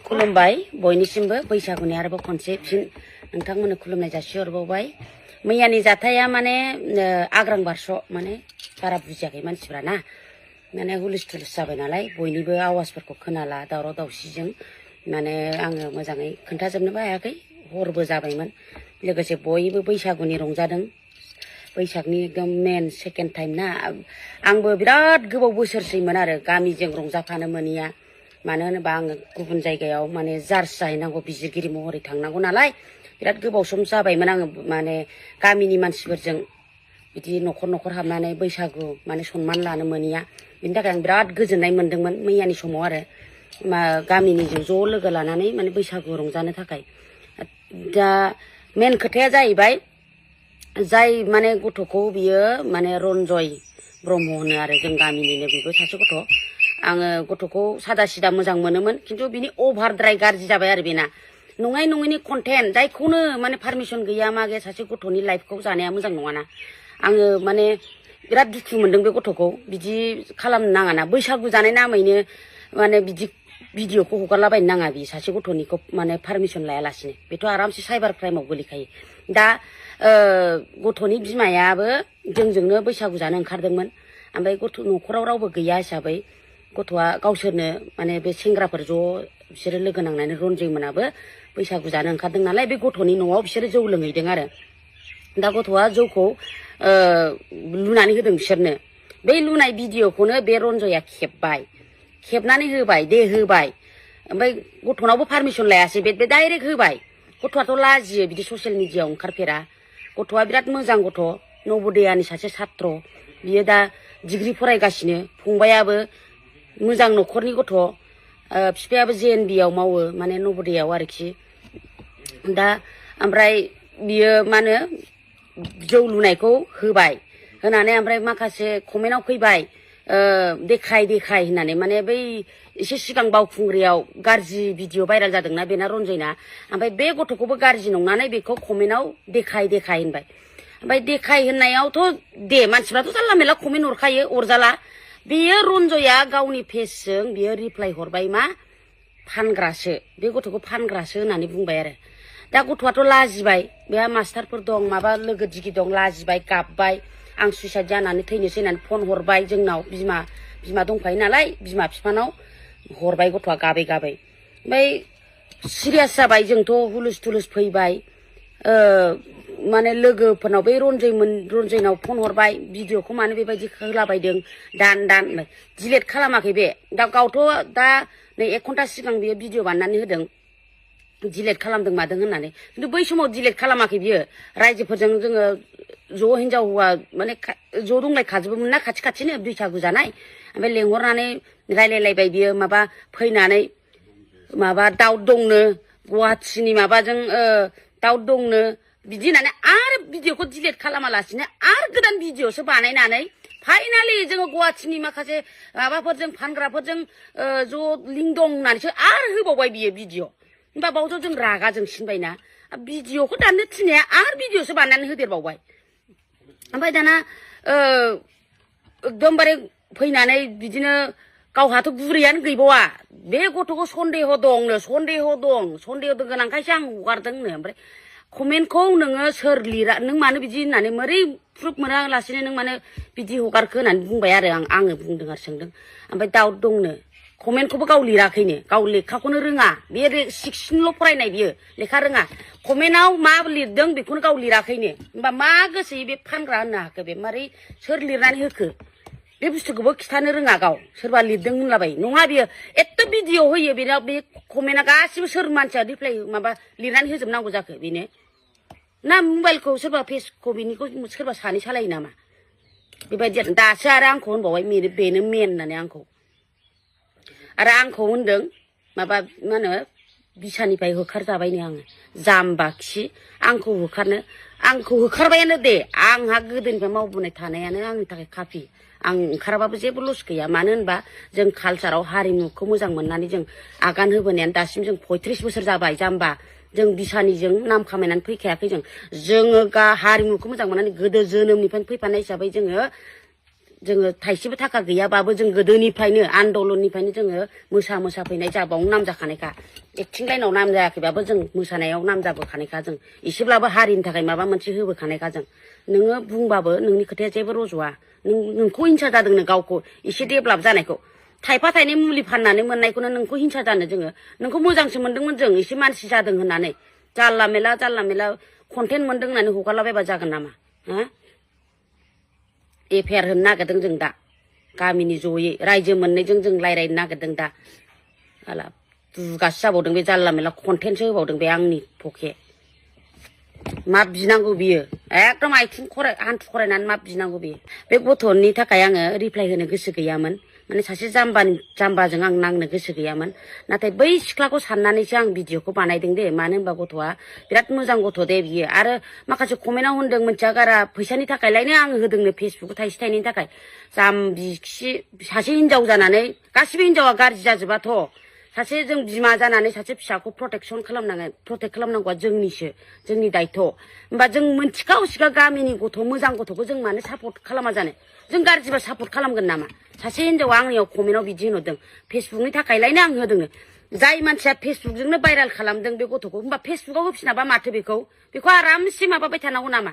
खुलुमबाय बयनिसिमबो बैसागुनि आरोबाव खनसे फिन नोंथांमोननो खुलुमनाय जासिहरबावबाय। मैयानि जाथाया माने आग्रां बारस' माने बारा बुजियाखै मानसिफ्रा ना, माने हुलुस थुलुस जाबाय नालाय बयनिबो आवाजफोरखौ खोनाला दावराव दावसिजों माने आङो मोजाङै खोन्थाजोबनोबो हायाखै, हरबो जाबायमोन। लोगोसे बयबो बैसागुनि रंजादों। बैसागनि एकदम मेन सेकेन्ड टाइम ना, आंबो बिराद गोबाव बोसोरसैमोन आरो गामिजों रंजाफानो मोनिया। मानो होनोबा आङो गुबुन जायगायाव माने जार्ज जाहैनांगौ, बिजिरगिरि महरै थांनांगौ नालाय बिराद गोबाव सम जाबायमोन आङो माने गामिनि मानसिफोरजों बिदि न'खर न'खर हाबनानै बैसागु माने सनमान लानो मोनिया। बिनि थाखाय आं बिराद गोजोननाय मोन्दोंमोन मैयानि समाव आरो गामिनिजों ज' लोगो लानानै माने बैसागु रंजानो थाखाय। दा मेन खोथाया जाहैबाय जाय माने गथ'खौ बियो माने रन्जय ब्रह्म होनो आरो जों गामिनिनो बेबो सासे गथ'। आङो गथ'खौ सादा सिदा मोजां मोनोमोन, खिन्थु बिनि अभारद्राय गाज्रि जाबाय आरो बेना नङै नङैनि कन्टेन्ट जायखौनो माने पारमिसन गैया मा गैया सासे गथ'नि लाइफखौ जानाया मोजां नङाना। आङो माने बिराद दुखु मोनदों बे गथ'खौ बिदि खालामनो नाङाना, बैसागु जानाय नामैनो माने बिदि भिडिअखौ हगारलाबायनो नाङा बि सासे गथ'निखौ माने पारमिसन लायालासिनो। बेथ' आरामसे साइबार क्राइमाव गोलैखायो। दा गथ'नि बिमायाबो जोंजोंनो बैसागु जानो ओंखारदोंमोन, ओमफ्राय गथ' न'खराव रावबो गैया हिसाबै गथ'आ गावसोरनो माने बे सेंग्राफोर ज' बिसोरो लोगो नांनानै रन्जय मोनाबो बैसागु जानो ओंखारदों नालाय बे गथ'नि न'आव बिसोरो जौ लोंहैदों आरो। दा गथ'आ जौखौ लुनानै होदों बिसोरनो। बै लुनाय भिडिअखौनो बे रन्जया खेबनानै होबाय, दे होबाय, ओमफ्राय गथ'नावबो पारमिसन लायासै, बे डाइरेक्ट होबाय। गथ'आथ' लाजियो, बिदि ससियेल मिडियाआव ओंखारफेरा। गथ'आ बिराद मोजां गथ', नवोदयानि सासे छात्र, बियो दा डिग्रि फरायगासिनो। फंबायाबो मोजां न'खरनि गथ', बिफायाबो JNB आव मावो माने नवोदयाआव आरोखि। दा ओमफ्राय बियो मा होनो जौ लुनायखौ होबाय, होनानै ओमफ्राय माखासे कमेन्टआव फैबाय देखाय होननानै, माने बै एसे सिगां बावखुंग्रियाव गाज्रि भिडिअ भाइराल जादोंना बेना रन्जयना, ओमफ्राय बे गथ'खौबो गाज्रि नंनानै बेखौ कमेन्टआव देखाय होनबाय। ओमफ्राय देखाय होननायावथ' दे मानसिफ्राथ' जानला मेरला कमेन्ट हरखायो, अरजाला। बेयो रन्जया गावनि पेजजों बियो रिप्लाय हरबाय मा फानग्रासो, बे गथ'खौ फानग्रासो होननानै बुंबाय आरो। दा गथ'आथ' लाजिबाय, बेहा मास्टारफोर दं, माबा लोगो दिगि दं, लाजिबाय, गाबबाय। आं सुइसाइड जानानै थैनोसै होननानै फन हरबाय जोंनाव, बिमा दंखायो नालाय बिमा बिफानाव हरबाय गथ'आ गाबै। ओमफ्राय सिरियास जाबाय, जोंथ' हुलुस थुलुस फैबाय, माने लोगोफोरनाव बै रन्जयनाव फन हरबाय, भिडिअखौ मानो बेबायदि होलाबायदों, दान डिलेट खालामाखै बे। दा गावथ' दा नै 1 घन्टा सिगां बियो भिडिअ बानायनानै होदों डिलेट खालामदों मादों होननानै, खिन्थु बै समाव डिलेट खालामाखै बियो। रायजोफोरजों जोङो ज' हिनजाव हौवा माने ज' दंलायखाजोबोमोन ना खाथिनो बैसागु जानाय, ओमफ्राय लेंहरनानै रायलायलायबाय बियो। माबा फैनानै माबा दाउ दंनो गुवाहाटिनि माबाजों दाउ दंनो बिदि होननानै आरो भिडिअखौ डिलेट खालामालासिनो आरो गोदान भिडिअसो बानायनानै फाइनालि जोङो गुवाहाटिनि माखासे माबाफोरजों फानग्राफोरजों ज' लिंक दं होननानैसो आरो होबावबाय बियो भिडिअ। होमबा बावथ' जों रागा जोंसिनबायना, भिडिअखौ दाननो थिननाया आरो भिडिअसो बानायनानै होदेरबावबाय। ओमफ्राय दाना एकदमबारे फैनानै बिदिनो गावहाथ' गुरैयानो गैबावा, बे गथ'खौ सन्देह दं गोनांखायसो आं हगारदोंनो। ओमफ्राय कमेन्टखौ नोङो सोर लिरा, नों मानो बिदि होननानै मोरै प्रुफ मोनालासिनो नों मानो बिदि हगारखो होननानै बुंबाय आरो आङो बुंदों आरो सोंदों। ओमफ्राय दाउट दंनो, कमेन्टखौबो गाव लिराखैनो, गाव लेखाखौनो रोङा, बे 16ल' फरायनाय बियो, लेखा रोङा। कमेन्टआव मा लिरदों बेखौनो गाव लिराखैनो। होमबा मा गोसोयै बे फानग्रा होननो हाखो, बे मारै सोर लिरनानै होखो, बे बुस्थुखौबो खिथानो रोङा गाव, सोरबा लिरदों होनलाबाय। नङा बियो एथ' भिडिअ होयो, बेनाव बे कमेन्टआ गासिबो सोर मानसिया रिप्लाय माबा लिरनानै होजोबनांगौ जाखो बेनो ना? मबाइलखौ सोरबा पेजखौ बेनिखौ सोरबा सानै सालायो नामा? बेबायदि आरो दासो आरो आंखौ होनबावबाय बेनो मेन होननानै आंखौ होनदों माबा मा होनो बिसानिफ्राय होखारजाबायनो आङो, जाम्बा खि। आंखौ होखारबायानो दे, आंहा गोदोनिफ्राय मावबोनाय थानायानो आंनि थाखाय काफि। आं ओंखाराबाबो जेबो लस गैया। मानो होनबा जों कालचाराव हारिमुखौ मोजां मोननानै जों आगान होबोनायानो दासिम जों 35 बोसोर जाबाय। जाम्बा जों बिसानिजों नाम खामायनानै फैखायाखै। जोङो हारिमुखौ मोजां मोननानै गोदो जोनोमनिफ्रायनो फैफानाय हिसाबै जोङो जोङो थाइसेबो थाखा गैयाबाबो जों गोदोनिफ्रायनो आन्दलननिफ्रायनो जोङो मोसा फैनाय जाबावनो नाम जाखानायखा एक्टिं लाइनाव नाम जायाखैबाबो जों मोसानायाव नाम जाबोखानायखा जों एसेब्लाबो हारिनि थाखाय माबा मोनसे होबोखानायखा जों नोङो बुंबाबो नोंनि खोथाया जेबो रज'आ नोंखौ हिंसा जादों नो गावखौ एसे डेभेलप जानायखौ थाइफा थाइनै मुलि फाननानै मोननायखौनो नोंखौ हिंसा जानो जोङो नोंखौ मोजांसो मोनदोंमोन जों एसे मानसि जादों होननानै जारला मेला कन्टेन्ट मोनदों होननानै हगारलाबायबा जागोन नामा हा एफआइआर होनो नागिरदों जों दा गामिनि जयै रायजो मोननैजों जों रायज्लायनो नागिरदों दा आला दुगासो जाबावदों बे जारला मेला कन्टेन्टसो होबावदों बे आंनि पके मा बिनांगौ बियो एकदम आथिं हान्थु खरायनानै मा बिनांगौ बियो बे गथ'नि थाखाय आङो रिप्लाय होनो गोसो गैयामोन माने सासे जाम्बाजों आं नांनो गोसो गैयामोन नाथाय बै सिख्लाखौ साननानैसो आं भिडिअखौ बानायदों दे मानो होनबा गथ'आ बिराद मोजां गथ' दे बियो आरो माखासे कमेन्टआव होनदों मोनथिया गारा फैसानि थाखायलायनो आं होदोंनो फेसबुक थाइसे थाइनैनि थाखाय जाम्बि खि सासे हिनजाव जानानै गासिबो हिनजावा गाज्रि जाजोबाथ' सासे जों बिमा जानानै सासे फिसाखौ प्रटेक्ट खालामनांगौआ जोंनि दायथ' होमबा जों मोनथिखाव सिखा गामिनि गथ' मोजां गथ'खौ जों मानो सापर्ट खालामा जानो जों गाज्रिबा सापर्ट खालामगोन नामा सासे हिनजावा आंनियाव कमेन्टआव बिदि होनहरदों फेसबुकनि थाखायलायनो आं होदोंनो जाय मानसिया फेसबुकजोंनो भाइरेल खालामदों बे गथ'खौ होमबा फेसबुकाव होफिनाबा माथो बेखौ आरामसे माबाबाय थानांगौ नामा